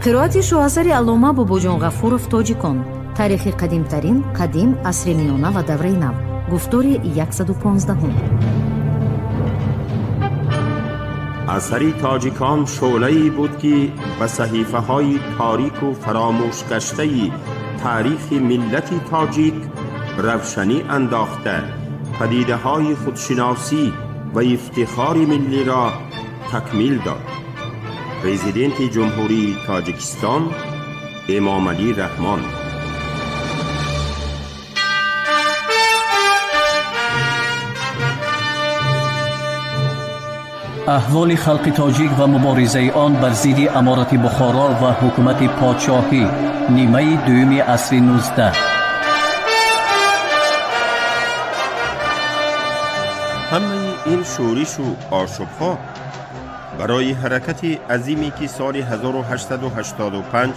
Қироати шоҳасари аллома Бобоҷон Ғафуров «Тоҷикон. Таърихи қадимтарин, қадим, асри миёна ва давраи нав», гуфтори 115-ум. Асари «Тоҷикон» шӯълае буд, ки ба саҳифаҳои торику фаромӯшгаштаи таърихи миллати тоҷик равшанӣ андохта, падидаҳои худшиносӣ ва ифтихори миллиро такмил дод. Президенти Ҷумҳурии Тоҷикистон Эмомалӣ Раҳмон. Аҳволи халқи тоҷик ва муборизаи он бар зидди аморати Бухоро ва ҳукумати подшоҳӣ, нимаи дуюми асри 19. Ҳамаи ин шӯришу ошӯбҳо барои ҳаракати азиме, ки соли 1885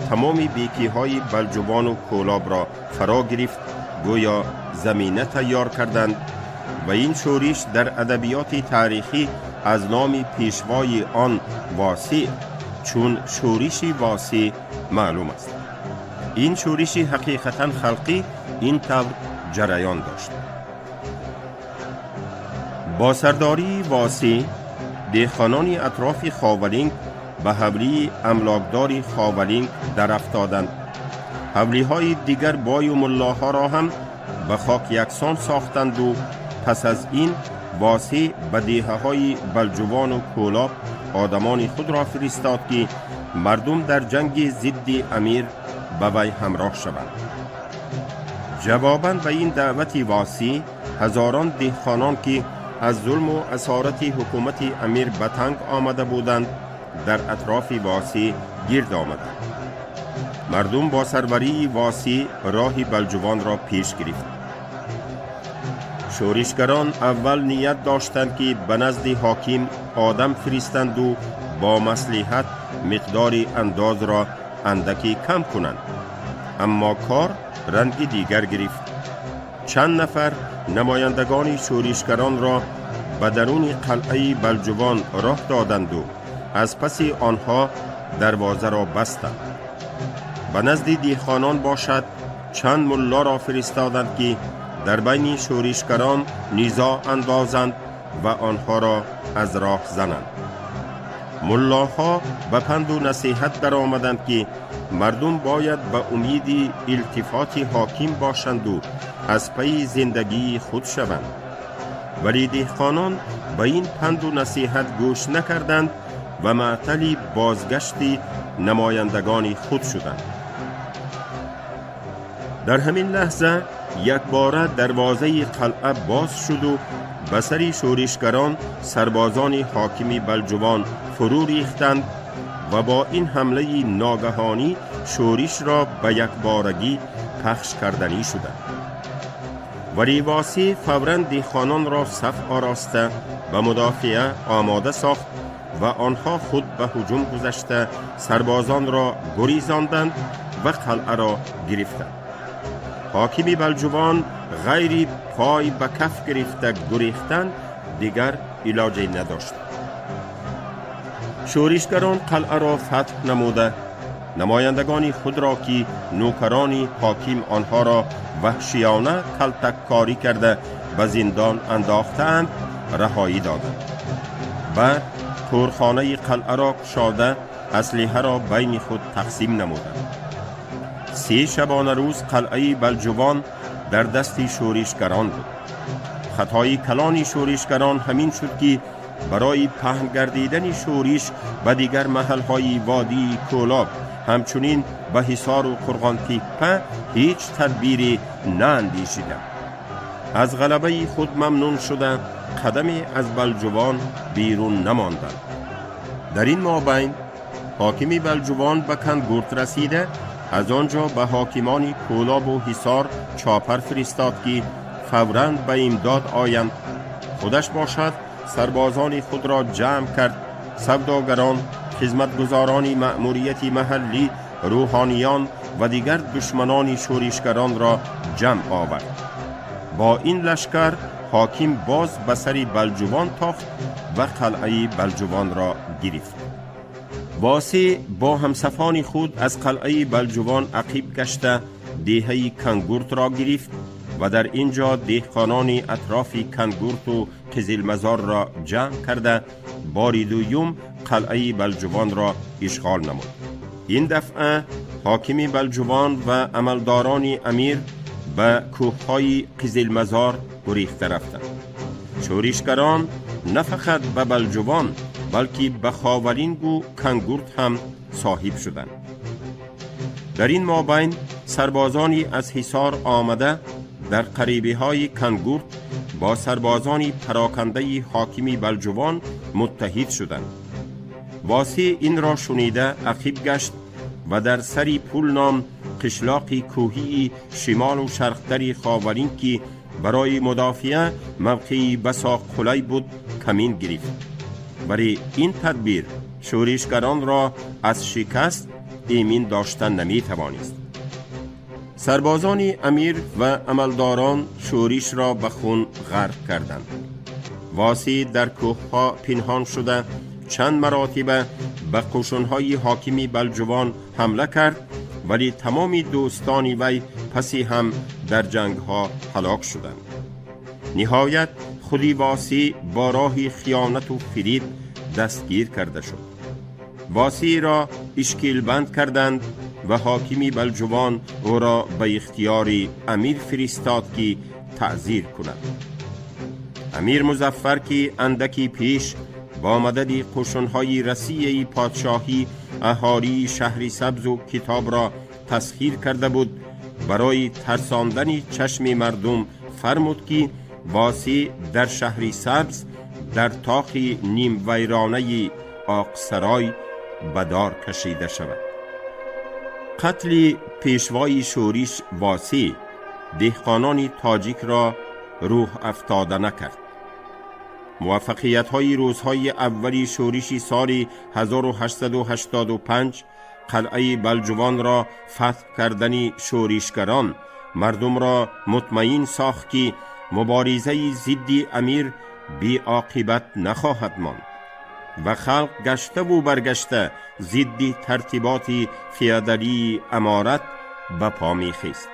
тамоми бекиҳои Балҷувону Кӯлобро фаро гирифт, гӯё замина тайёр карданд ва ин шӯриш дар адабиёти таърихӣ аз номи пешвои он Восеъ чун шӯриши Восеъ маълум аст. Ин шӯриши ҳақиқатан халқӣ ин тавр ҷараён дошт. Бо сардории Восеъ деҳқонони атрофи Ховалинг ба ҳавлии амлокдори Ховалинг дарафтоданд. Ҳавлиҳои дигар бою муллоҳоро ҳам ба хок яксон сохтанду пас аз ин Восеъ ба деҳаҳои Балҷувону Кӯлоб одамони худро фиристод, ки мардум дар ҷанги зидди амир ба вай ҳамроҳ шаванд. Ҷавобан ба ин даъвати Восеъ ҳазорон деҳқонон, ки аз зулму асорати ҳукумати амир ба танг омада буданд, дар атрофи Восеъ гирд омаданд. Мардум бо сарварии Восеъ роҳи Балҷувонро пеш гирифт. Шӯришгарон аввал ният доштанд, ки ба назди ҳоким одам фиристанду бо маслиҳат миқдори андозро андаке кам кунанд, аммо кор ранги дигар гирифт. Чанд нафар намояндагони шӯришгаронро ба даруни қалъаи Балҷувон роҳ доданду аз паси онҳо дарвозаро бастанд. Ба назди деҳқонон бошад, чанд муллоро фиристоданд, ки дар байни шӯришгарон низоъ андозанд ва онҳоро аз роҳ зананд. Муллоҳо ба панду насиҳат даромаданд, ки мардум бояд ба умиди илтифоти ҳоким бошанду аз пайи зиндагии худ шаванд, вале деҳқонон ба ин панду насиҳат гӯш накарданд ва маътали бозгашти намояндагони худ шуданд. Дар ҳамин лаҳза якбора дарвозаи қалъа боз шуду ба сари шӯришгарон сарбозони ҳокими Балҷувон фурӯ рехтанд ва бо ин ҳамлаи ногаҳонӣ шӯришро ба якборагӣ пахш карданӣ шуданд. Вале Восеъ фавран деҳқононро саф ороста, ба мудофиа омода сохт ва онҳо худ ба ҳуҷум гузашта, сарбозонро гурезонданд ва қалъаро гирифтанд. Ҳокими Балҷувон ғайри пой ба каф гирифта гурехтан дигар илоҷе надошт. Шӯришгарон қалъаро фатҳ намуда, намояндагони худро, ки нӯкарони ҳоким онҳоро ваҳшиёна калтаккорӣ карда ба зиндон андохтаанд, раҳоӣ доданд. Баъд тӯрхонаи қалъаро кушода, аслиҳаро байни худ тақсим намуданд. 3 шабона рӯз қалъаи Балҷувон дар дасти шӯришгарон буд. Хатои калони шӯришгарон ҳамин шуд, ки барои паҳн гардидани шӯриш ба дигар маҳалҳои водии Кӯлоб, ҳамчунин ба Ҳисору Қурғонтиппа ҳеҷ тадбире наандешиданд. Аз ғалабаи худ мамнун шуда, қадаме аз Балҷувон берун намонданд. Дар ин мобайн ҳокими Балҷувон ба Кангурт расида, аз он ҷо ба ҳокимони Кӯлобу Ҳисор чопар фиристод, ки фавран ба имдод оянд. Худаш бошад, сарбозони худро ҷамъ кард, савдогарон, хизматгузорони маъмурияти маҳаллӣ, рӯҳониён ва дигар душманони шӯришгаронро ҷамъ овард. Бо ин лашкар ҳоким боз ба сари Балҷувон тохт ва қалъаи Балҷувонро гирифт. Восеъ бо ҳамсафони худ аз қалъаи Балҷувон ақиб гашта, деҳаи Кангуртро гирифт ва дар ин ҷо деҳқонони атрофи Кангурту Қизилмазорро ҷамъ карда, бори дуюм қалъаи Балҷувонро ишғол намуд. Ин дафъа ҳокими Балҷувон ва амалдорони амир ба кӯҳҳои Қизилмазор гурехта рафтанд. Шӯришгарон на фақат ба Балҷувон, балки ба Ховалингу Кангурт ҳам соҳиб шуданд. Дар ин мобайн сарбозони аз Ҳисор омада дар қарибиҳои Кангурт бо сарбозони парокандаи ҳокими Балҷувон муттаҳид шуданд. Восеъ инро шунида, ақиб гашт ва дар сари Пул ном қишлоқи кӯҳии шимолу шарқтари Ховалинг, ки барои мудофиа мавқеи басо қулай буд, камин гирифт. Вале ин тадбир шӯришгаронро аз шикаст эмин дошта наметавонист. Сарбозони амир ва амалдорон шӯришро ба хун ғарқ карданд. Восеъ дар кӯҳҳо пинҳон шуда, чанд маротиба ба қӯшунҳои ҳокими Балҷувон ҳамла кард, вале тамоми дӯстони вай паси ҳам дар ҷангҳо ҳалок шуданд. Ниҳоят худи Восеъ бо роҳи хиёнату фириб дастгир карда шуд. Восеъро ишкилбанд карданд ва ҳокими Балҷувон ӯро ба ихтиёри амир фиристод, ки таъзир кунад. Амир Музаффар, ки андаки пеш бо мадади қӯшунҳои расияи подшоҳӣ аҳолии Шаҳри Сабзу Китобро тасхир карда буд, барои тарсондани чашми мардум фармуд, ки Восеъ дар Шаҳри Сабз дар тоқи нимвайронаи Оқсарой ба дор кашида шавад. Қатли пешвои шӯриш Восеъ деҳқонони тоҷикро рӯҳ афтода накард. Муваффақиятҳои рӯзҳои аввали шӯриши соли 1885, қалъаи Балҷувонро фатҳ кардани шӯришгарон, мардумро мутмаин сохт, ки муборизаи зидди амир беоқибат нахоҳад монд ва халқ гаштаву баргашта зидди тартиботи феодалии аморат ба по мехест.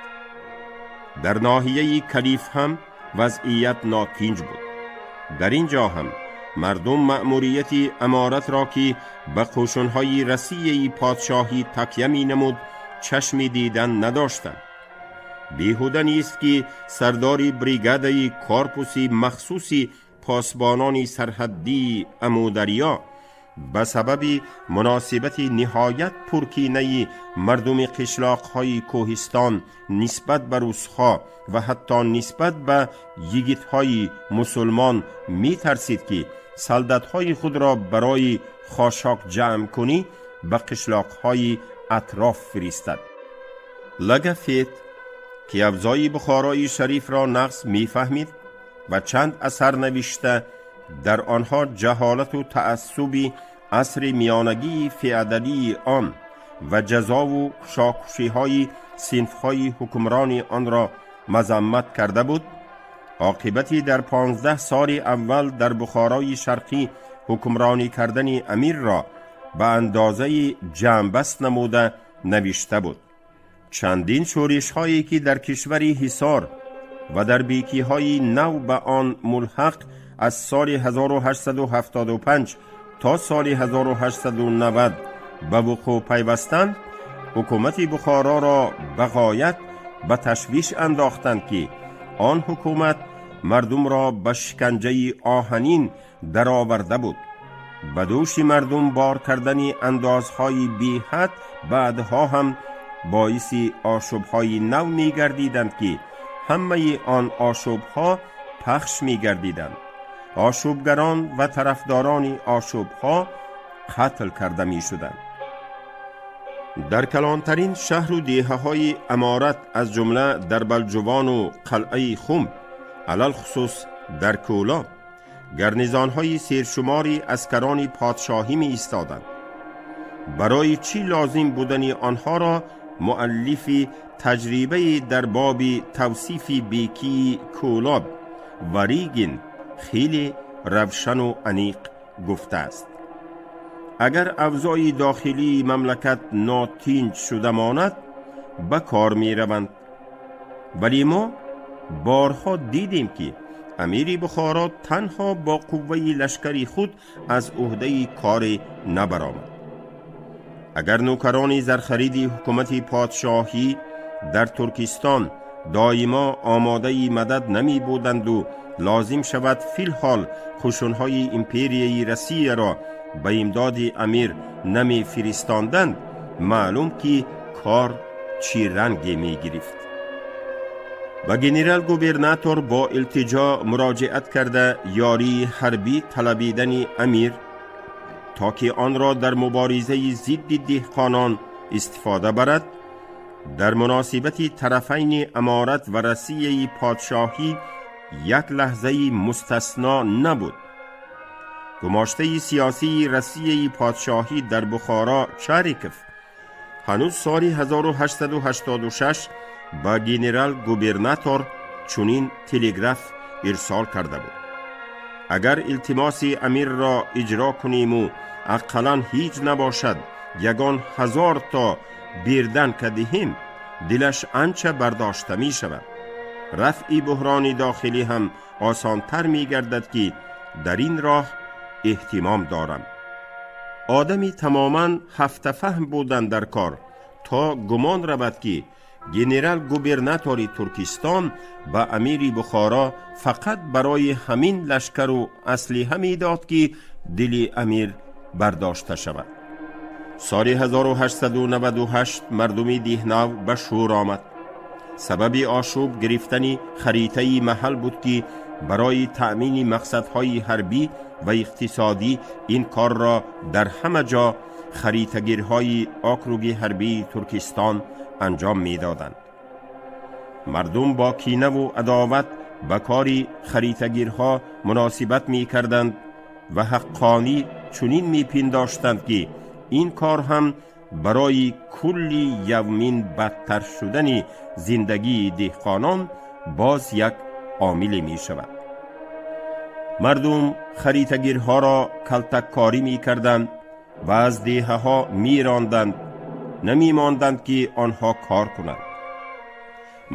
Дар ноҳияи Калиф ҳам вазъият нотинҷ буд. Дар ин ҷо ҳам мардум маъмурияти аморатро, ки ба қӯшунҳои расияи подшоҳӣ такя менамуд, чашми дидан надоштанд. Беҳуда нест, ки сардори бригадаи корпуси махсуси посбонони сарҳаддии Амударё ба сабаби муносибати ниҳоят пуркинаи мардуми қишлоқҳои кӯҳистон нисбат ба русҳо ва ҳатто нисбат ба йигитҳои мусулмон метарсид, ки солдатҳои худро барои хошок ҷамъкунӣ ба қишлоқҳои атроф фиристад. Лагафет, ки авзои Бухорои Шарифро нағз мефаҳмид ва чанд асар навишта, дар онҳо ҷаҳолату таассуби асри миёнагии феодалии он ва ҷазову кушокушиҳои синфҳои ҳукмрони онро мазаммат карда буд, оқибати дар 15 соли аввал дар Бухорои Шарқӣ ҳукмронӣ кардани амирро ба андозаи ҷамъбаст намуда навишта буд. Чандин шӯришҳое, ки дар кишвари Ҳисор ва дар бекиҳои нав ба он мулҳақ аз соли 1875 то соли 1890 ба вуқӯъ пайвастанд, ҳукумати Бухороро ба ғоят ба ташвиш андохтанд, ки он ҳукумат мардумро ба шиканҷаи оҳанин дароварда буд. Ба дӯши мардум бор кардани андозҳои беҳад баъдҳо ҳам боиси ошӯбҳои нав мегардиданд, ки ҳамаи он ошӯбҳо пахш мегардиданд. Ошӯбгарон ва тарафдорони ошӯбҳо қатл карда мешуданд. Дар калонтарин шаҳру деҳаҳои аморат, аз ҷумла дар Балҷувану қалъаи Хум, алалхусус дар Кӯлоб, гарнизонҳои сершумори аскарони подшоҳӣ меистоданд. Барои чӣ лозим будани онҳоро Муаллифи таҷрибаи дар боби тавсифи бекии Кӯлоб Варигин хеле равшану аниқ гуфтааст: агар авзои дохилии мамлакат нотинҷ шуда монад, ба кор мераванд. Вале мо борҳо дидем, ки амири Бухоро танҳо бо қувваи лашкари худ аз ӯҳдаи коре набаромад. Агар нӯкарони зархариди ҳукумати подшоҳӣ дар Туркистон доимо омодаи мадад намебуданду лозим шавад филҳол қӯшунҳои империяи Россияро ба имдоди амир намефиристонданд, маълум ки кор чӣ ранге мегирифт. Ба генерал-губернатор бо илтиҷо муроҷиат карда, ёрии ҳарбӣ талабидани амир, то ки онро дар муборизаи зидди деҳқонон истифода барад, дар муносибати тарафайни аморат ва Россияи подшоҳӣ як лаҳзаи мустасно набуд. Гумоштаи сиёсии Россияи подшоҳӣ дар Бухоро Чариков ҳанӯз соли 1886 ба генерал-губернатор чунин телеграф ирсол карда буд: агар илтимоси амирро иҷро куниму ақаллан ҳеҷ набошад ягон 1000 то берданка диҳем, дилаш анча бардошта мешавад, рафъи буҳрони дохилӣ ҳам осонтар мегардад, ки дар ин роҳ эҳтимом дорам. Одами тамоман ҳафтафаҳм будан дар кор, то гумон равад, ки генерал-губернатори Туркистон ба амири Бухоро фақат барои ҳамин лашкару аслиҳа медод, ки дили амир бардошта шавад. Соли 1898 мардуми Деҳнав ба шӯр омад. Сабаби ошӯб гирифтани харитаи маҳал буд, ки барои таъмини мақсадҳои ҳарбӣ ва иқтисодӣ ин корро дар ҳама ҷо харитагирҳои округи ҳарбии Туркистон анҷом медоданд. Мардум бо кинаву адоват ба кори харитагирҳо муносибат мекарданд ва ҳаққонӣ чунин мепиндоштанд, ки ин кор ҳам барои кулли явмин бадтар шудани зиндагии деҳқонон боз як омиле мешавад. Мардум харитагирҳоро калтаккорӣ мекарданд ва аз деҳаҳо меронданд, намемонданд, ки онҳо кор кунанд.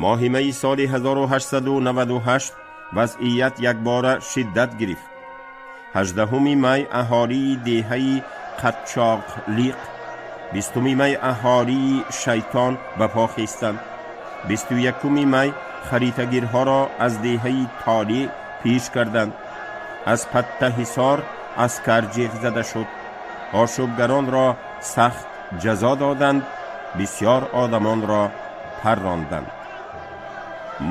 Моҳи майи соли 1898 вазъият якбора шиддат гирифт. 18 май аҳолии деҳаи Қатчоқлиқ, 20 май аҳолии Шайтон ба по хестанд. 21 май харитагирҳоро аз деҳаи Толӣ пеш карданд. Аз Паттаҳисор аскар ҷеғ зада шуд. Ошӯбгаронро сахт ҷазо доданд, бисьёр одамонро парронданд.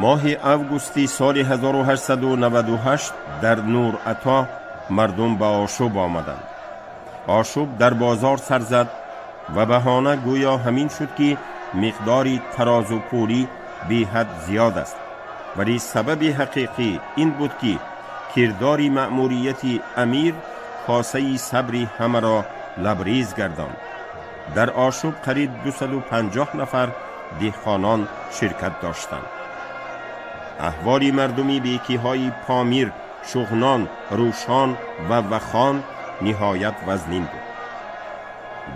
Моҳи августи соли 1898 дар Нурато мардум ба ошӯб омаданд. Ошӯб дар бозор сар зад ва баҳона гӯё ҳамин шуд, ки миқдори тарозупулӣ беҳад зиёд аст, вале сабаби ҳақиқӣ ин буд, ки кирдори маъмурияти амир косаи сабри ҳамаро лабрез гардонд. Дар ошӯб қариб 250 нафар деҳқонон ширкат доштанд. Аҳволи мардуми бекиҳои Помир, Шуғнон, Рӯшон ва Вахон ниҳоят вазнин буд.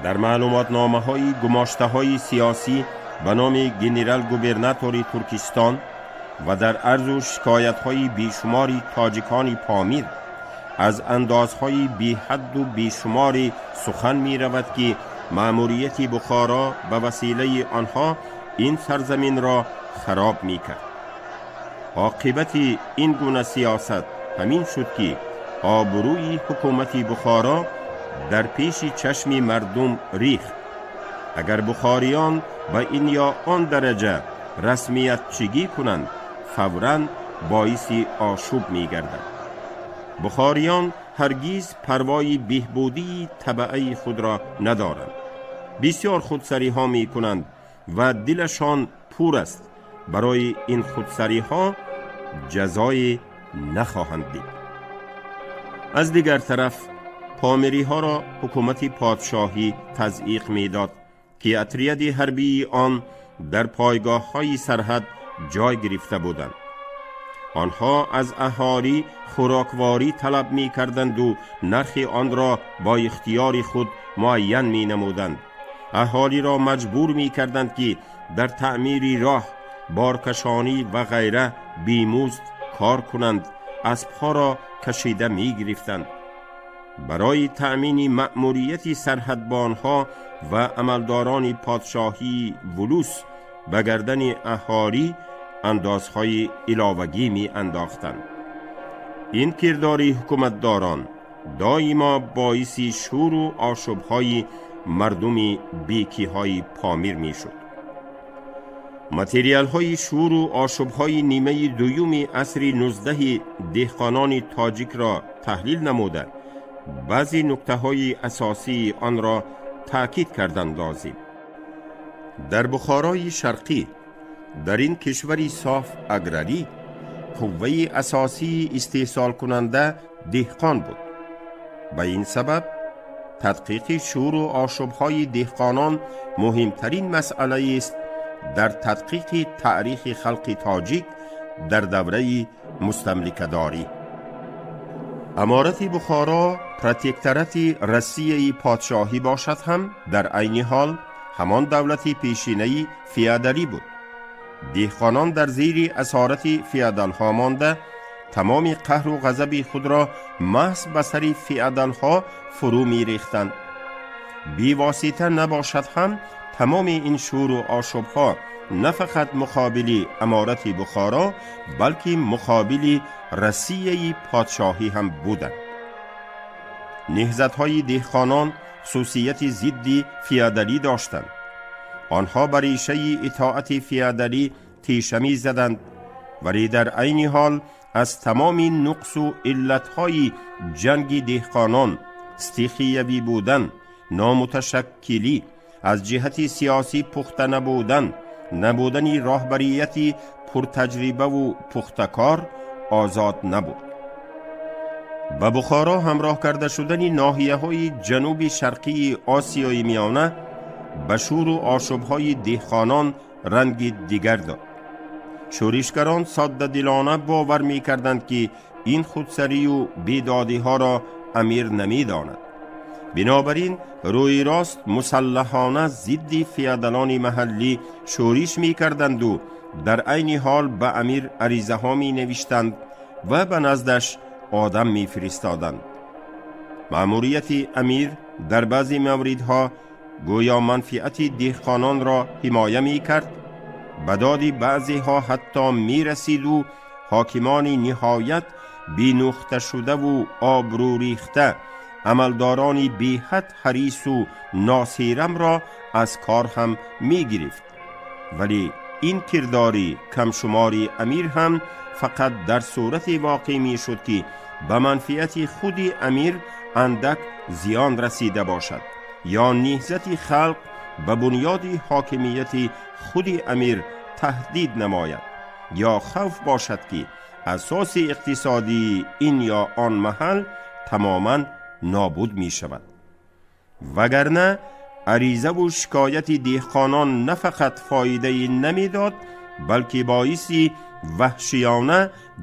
Дар маълумотномаҳои гумоштаҳои сиёсӣ ба номи генерал-губернатори Туркистон ва дар арзу шикоятҳои бешумори тоҷикони Помир аз андозҳои беҳадду бешумори сухан меравад, ки маъмурияти Бухоро ба василаи онҳо ин сарзаминро хароб мекард. Оқибати ин гуна сиёсат ҳамин шуд, ки обрӯи ҳукумати Бухоро дар пеши чашми мардум рехт. Агар бухориён ба ин ё он дараҷа расмиятчигӣ кунанд, фавран боиси ошӯб мегардад. Бухориён ҳаргиз парвои беҳбудии табаъаи худро надоранд, бисёр худсариҳо мекунанд ва дилашон пур аст. Барои ин худсариҳо ҷазое нахоҳанд дид. Аз дигар тараф, помириҳоро ҳукумати подшоҳӣ тазйиқ медод. ки отряди ҳарбии он дар пойгоҳҳои сарҳад ҷой гирифта буданд. Онҳо аз аҳолӣ хӯрокворӣ талаб мекарданду нархи онро бо ихтиёри худ муайян менамуданд. Аҳолиро маҷбур мекарданд, ки дар таъмири роҳ, боркашонӣ ва ғайра бемузд кор кунанд, аспҳоро кашида мегирифтанд. Барои таъмини маъмурияти сарҳадбонҳо ва амалдорони подшоҳии вулус ба гардани аҳолӣ андозҳои иловагӣ меандохтанд. Ин кирдори ҳукуматдорон доимо боиси шӯру ошӯбҳои мардуми бекиҳои Помир мешуд. Материалҳои шӯру ошӯбҳои нимаи дуюми асри 19-и деҳқонони тоҷикро таҳлил намуда, баъзе нуктаҳои асосии онро таъкид кардан лозим. Дар Бухорои Шарқӣ, дар ин кишвари соф аграрӣ, қувваи асосии истеҳсолкунанда деҳқон буд. Ба ин сабаб тадқиқи шӯру ошӯбҳои деҳқонон муҳимтарин масъалаест дар тадқиқи таърихи халқи тоҷик дар давраи мустамликадорӣ. Аморати Бухоро протекторати Россияи подшоҳӣ бошад ҳам, дар айни ҳол ҳамон давлати пешинаи феодалӣ буд. Деҳқонон дар зери асорати феодалҳо монда, тамоми қаҳру ғазаби худро маҳз ба сари феодалҳо фурӯ мерехтанд. Бевосита набошад ҳам, тамоми ин шӯру ошӯбҳо на фақат муқобили аморати Бухоро, балки муқобили Россияи подшоҳӣ ҳам буданд. Неҳзатҳои деҳқонон хусусияти зидди феодалӣ доштанд. Онҳо ба решаи итоати феодалӣ теша мезаданд, вале дар айни ҳол аз тамоми нуқсу иллатҳои ҷанги деҳқонон, стихиявӣ будан, номуташаккилӣ, аз ҷиҳати сиёсӣ пухта набудан, набудани роҳбарияти пуртаҷрибаву пухтакор озод набуд. Ба Бухоро ҳамроҳ карда шудани ноҳияҳои ҷануби шарқии Осиёи Миёна ба шӯру ошӯбҳои деҳқонон ранги дигар дод. Шӯришгарон соддадилона бовар мекарданд, ки ин худсарию бедодиҳоро амир намедонад. Бинобар ин рӯи рост мусаллаҳона зидди феодалони маҳаллӣ шӯриш мекарданду дар айни ҳол ба амир аризаҳо менавиштанд ва ба наздаш одам мефиристоданд. Маъмурияти амир дар баъзе мавридҳо гӯё манфиати деҳқононро ҳимоя мекард, ба доди баъзеҳо ҳатто мерасиду ҳокимони ниҳоят бенухташудаву обрӯрехта, амалдорони беҳад ҳарису носерамро аз кор ҳам мегирифт. Вале ин кирдори камшумори амир ҳам фақат дар сурате воқеъ мешуд, ки ба манфиати худи амир андак зиён расида бошад ё неҳзати халқ ба бунёди ҳокимияти худи амир таҳдид намояд, ё хавф бошад, ки асоси иқтисодии ин ё он маҳал тамоман нобуд мешавад. Вагарна аризаву шикояти деҳқонон на фақат фоидае намедод, балки боиси ваҳшиёна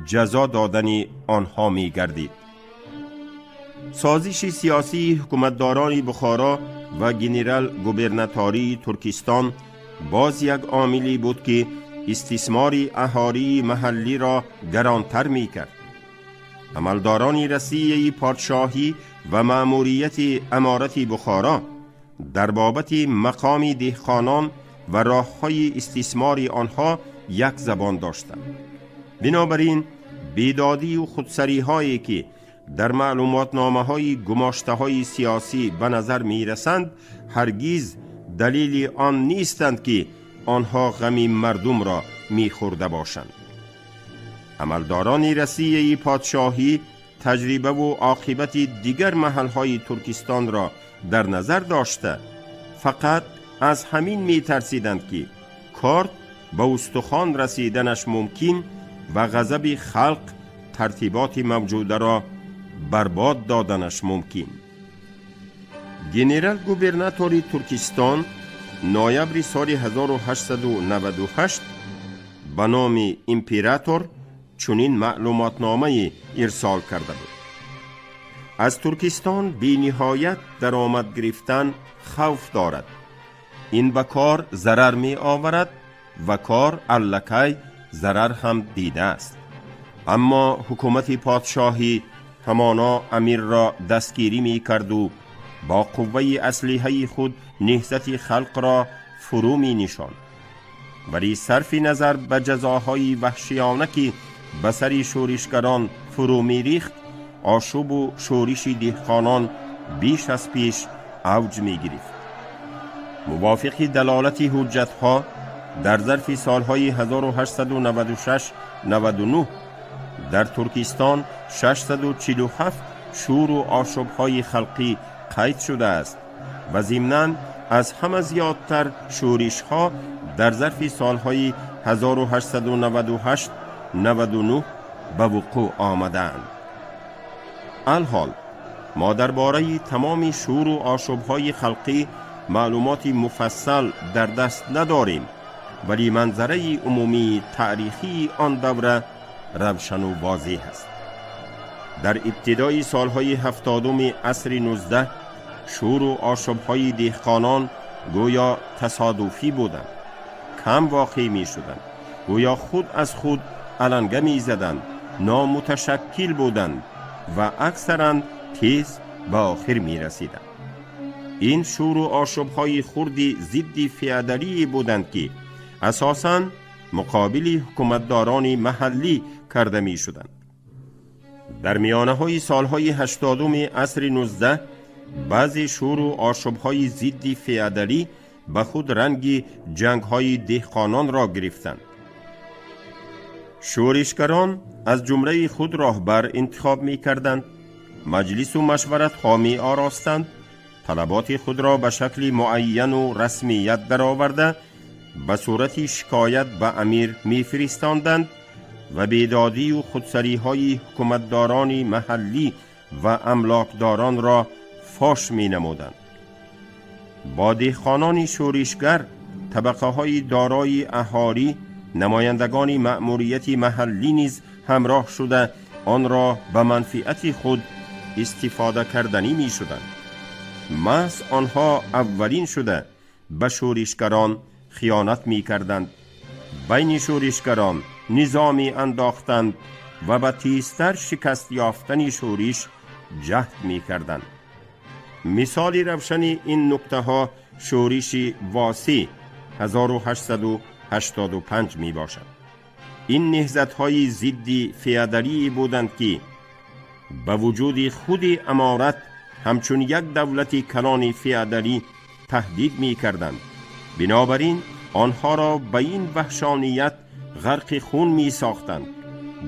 ҷазо додани онҳо мегардид. Созиши сиёсии ҳукуматдорони Бухоро ва генерал-губернатории Туркистон боз як омиле буд, ки истисмори аҳолии маҳаллиро гаронтар мекард. Амалдорони Россияи подшоҳӣ ва маъмурияти аморати Бухоро дар бобати мақоми деҳқонон ва роҳҳои истисмори онҳо як забон доштанд. Бинобар ин бедодию худсариҳое, ки дар маълумотномаҳои гумоштаҳои сиёсӣ ба назар мерасанд, ҳаргиз далели он нестанд, ки онҳо ғами мардумро мехӯрда бошанд. Амалдорони Россияи подшоҳӣ таҷрибаву оқибати дигар маҳалҳои Туркистонро дар назар дошта, фақат аз ҳамин метарсиданд, ки корд ба устухон расиданаш мумкин ва ғазаби халқ тартиботи мавҷударо барбод доданаш мумкин. Генерал-губернатори Туркистон Ноябри соли 1898 ба номи император чунин маълумотномае ирсол карда буд: аз Туркистон бениҳоят даромад гирифтан хавф дорад. Ин ба кор зарар меоварад ва кор аллакай зарар ҳам дидааст. Аммо ҳукумати подшоҳӣ ҳамоно амирро дастгирӣ мекарду бо қувваи аслиҳаи худ наҳзати халқро фурӯ менишонд. Вале сарфи назар ба ҷазоҳои ваҳшиёна, ки ба сари шӯришгарон фурӯ мерихт, ошӯбу шӯриши деҳқонон беш аз пеш авҷ мегирифт. Мувофиқи далолати ҳуҷҷатҳо, дар зарфи солҳои 1896-99 дар Туркистон 647 шӯру ошӯбҳои халқӣ қайд шудааст ва зимнан аз ҳама зиёдтар шӯришҳо дар зарфи солҳои 1898-99 ба вуқӯъ омадаанд. Алҳол мо дар бораи тамоми шӯру ошӯбҳои халқӣ маълумоти муфассал дар даст надорем, вале манзараи умумии таърихии он давра равшану возеҳ аст. Дар ибтидои солҳои 70-уми асри 19 шӯру ошӯбҳои деҳқонон гӯё тасодуфӣ буданд, кам воқеъ мешуданд, гӯё худ аз худ аланга мезаданд, номуташаккил буданд ва аксаран тез ба охир мерасиданд. Ин шӯру ошӯбҳои хурди зидди феодалие буданд, ки асосан муқобили ҳукуматдорони маҳаллӣ карда мешуданд. Дар миёнаҳои солҳои 80-уми асри 19 баъзе шӯру ошӯбҳои зидди феодалӣ ба худ ранги ҷангҳои деҳқононро гирифтанд. Шӯришгарон аз ҷумлаи худ роҳбар интихоб мекарданд, маҷлису машваратҳо меоростанд, талаботи худро ба шакли муайяну расмият дароварда, ба сурати шикоят ба амир мефиристонданд ва бедодию худсариҳои ҳукуматдорони маҳаллӣ ва амлокдоронро фош менамуданд. Бо деҳқонони шӯришгар табақаҳои дорои аҳолӣ, намояндагони маъмурияти маҳаллӣ низ ҳамроҳ шуда, онро ба манфиати худ истифода карданӣ мешуданд. Маҳз онҳо аввалин шуда ба шӯришгарон хиёнат мекарданд, байни шӯришгарон низомӣ андохтанд ва ба тезтар шикаст ёфтани шӯриш ҷаҳд мекарданд. Мисоли равшани ин нуктаҳо шӯриши Восеъ 1885 мебошад. Ин наҳзатҳои зидди феодалие буданд, ки ба вуҷуди худи аморат ҳамчун як давлати калони феодалӣ таҳдид мекарданд. Бинобар ин онҳоро ба ин ваҳшоният ғарқи хун месохтанд,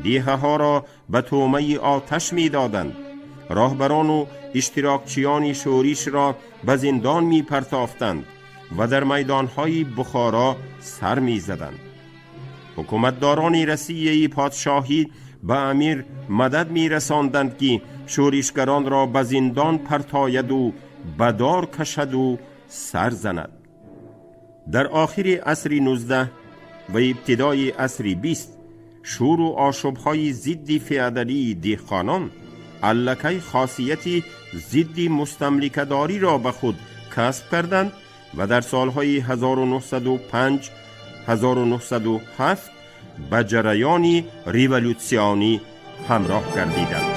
деҳаҳоро ба тӯъмаи оташ медоданд, роҳбарону иштирокчиёни шӯришро ба зиндон мепартофтанд ва дар майдонҳои Бухоро сар мезаданд. Ҳукуматдорони Россияи подшоҳӣ ба амир мадад мерасонданд, ки шӯришгаронро ба зиндон партояду ба дор кашаду сар занад. Дар охири асри 19 ва ибтидои асри 20 шӯру ошӯбҳои зидди феодалии деҳқонон аллакай хосияти зидди мустамликадориро ба худ касб карданд ва дар солҳои 1905 1907 ба ҷараёни революсионӣ ҳамроҳ гардиданд.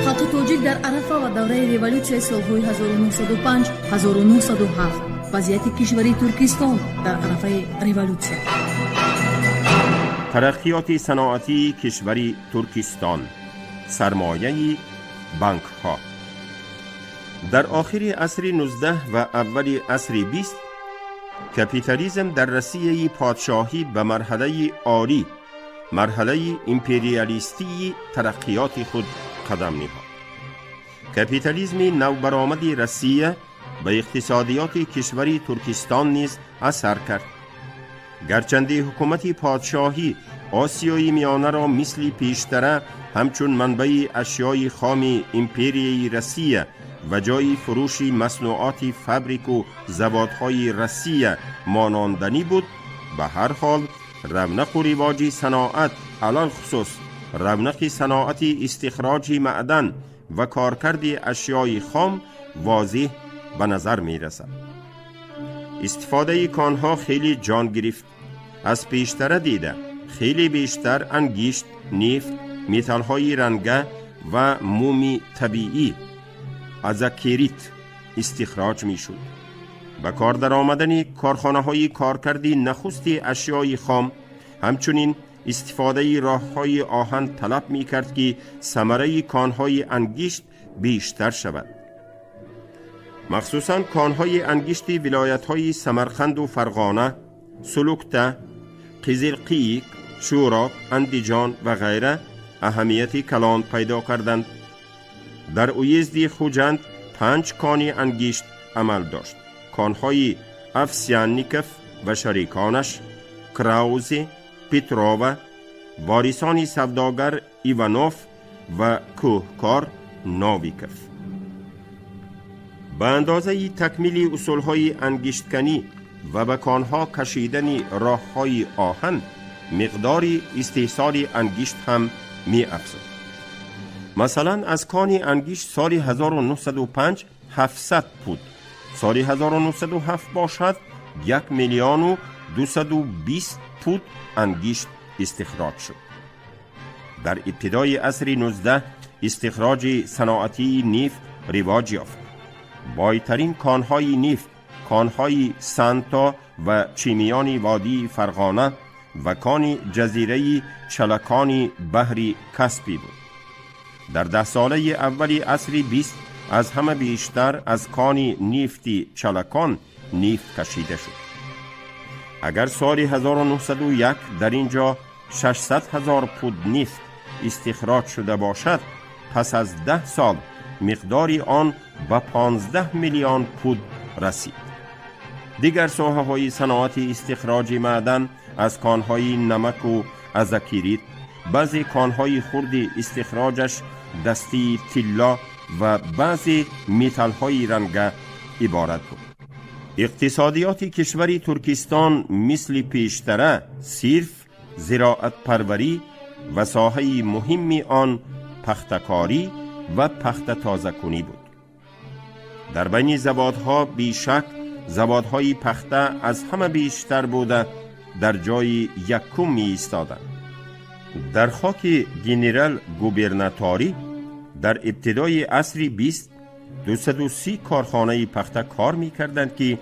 Халқи тоҷик дар арафа ва давраи революсияи солҳои 1905 1907. Вазъияти кишвари Туркистон дар арафаи революсия. Тараққиёти саноатии кишвари Туркистон, сармояи банкҳо. Дар охири асри 19 ва аввали асри 20 капитализм дар Россияи подшоҳӣ ба марҳалаи олӣ, марҳалаи империалистии тараққиёти худ қадам ниҳод. Капитализми навбаромади Россия ба иқтисодиёти кишвари Туркистон низ асар кард. Гарчанде ҳукумати подшоҳӣ Осиёи Миёнаро мисли пештара ҳамчун манбаи ашёи хоми империяи Россия و جای فروش مصنوعات فابریک و زوادهای رسیه ماناندنی بود، به هر حال رونق و رواج صناعت، علی خصوص رونق صناعت استخراج معدن و کارکرد اشیای خام واضح به نظر می رسد. استفاده کانها خیلی جان گرفت. از پیشتره دیده خیلی بیشتر انگشت، نفت، متالهای رنگه و موم طبیعی ازاکریت استخراج می شد. به کار در آمدن کارخانه های کارکردی نخست اشیای خام، همچنین استفاده راه های آهن طلب می کرد که ثمره کانهای انگشت بیشتر شود. مخصوصا کانهای انگشت ولایت های سمرقند و فرغانه، سلوکته، قزلقیق، شوراب، اندیجان و غیره اهمیت کلان پیدا کردند. در اویزد خوجند 5 کانی انگشت عمل داشت. کانهای افسیانیکف و شریکانش، کراوزی، پترووا، وارثان سوداگر ایوانوف و کوهکار ناویکف. به اندازه تکمیل اصولهای انگشتکنی و به کانها کشیدن راههای آهن، مقدار استحصال انگشت هم می افزود. مثلا از کان انگشت سال 1905 700 پود، سال 1907 باشد 1,220,000 پود انگشت استخراج شد. در ابتدای عصر 19 استخراج صنعتی نفت رواج یافت. بایترین کانهای نفت کانهای سانتا و چیمیان وادی فرغانه و کان جزیره چلکان بحر کسپی بود. در 10 ساله اول عصر 20 از همه بیشتر از کان نفت چلکان نفت کشیده شد. اگر سال 1901 در اینجا 600,000 پود نفت استخراج شده باشد، پس از 10 سال مقدار آن به 15 میلیون پود رسید. دیگر ساحه های صنعت استخراج معدن از کانهای نمک و ازاکریت، بعضی کانهای خرد استخراجش دستی طلا و بعضی متالهای رنگه عبارت بود. اقتصادیات کشور ترکستان مثل پیشتره صرف زراعت پروری و ساحه مهم آن پختکاری و پخت تازه کنی بود. در بین زوادها بیشک زوادهای پخته از همه بیشتر بوده در جای یکم می ایستادند. در خاک گنرال گوبرناتوری در ابتدای عصر 20 230 کارخانه پخته کار می کردند که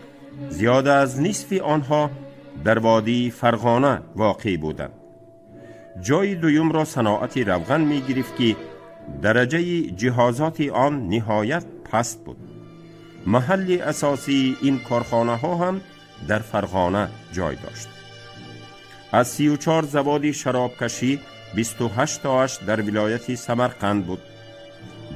زیاده از نصف آنها در وادی فرغانه واقع بودند. جای دوم را صناعت روغن می گرفت که درجه جهازات آن نهایت پست بود. محل اساسی این کارخانه ها هم در فرغانه جای داشت. از 34 زواد شرابکشی 28 تاش در ولایت سمرقند بود.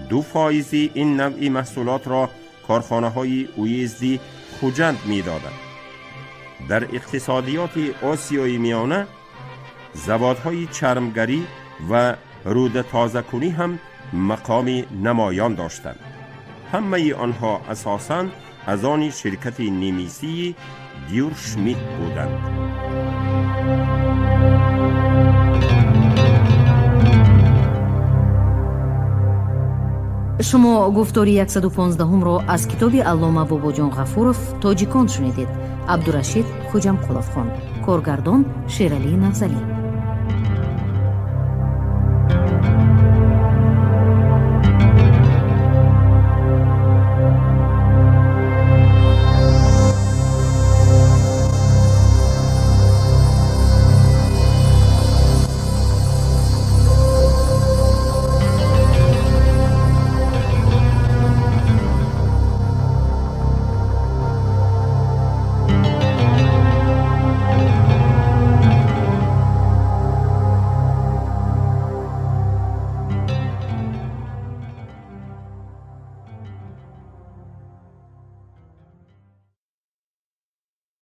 2% این نوع محصولات را کارخانه های اویزدی خوجند می دادند. در اقتصادیات آسیای میانه زوادهای چرمگری و رود تازه کنی هم مقام نمایان داشتند. همه آنها اساساً از آن شرکت نمیسی دیورشمیت بودند. Шумо гуфтори 115-ро аз китоби аллома Бобоҷон Ғафуров «Тоҷикон» шунидед. Абдурашид Хуҷамқулов хонд. Коргардон Шералӣ Навзалӣ.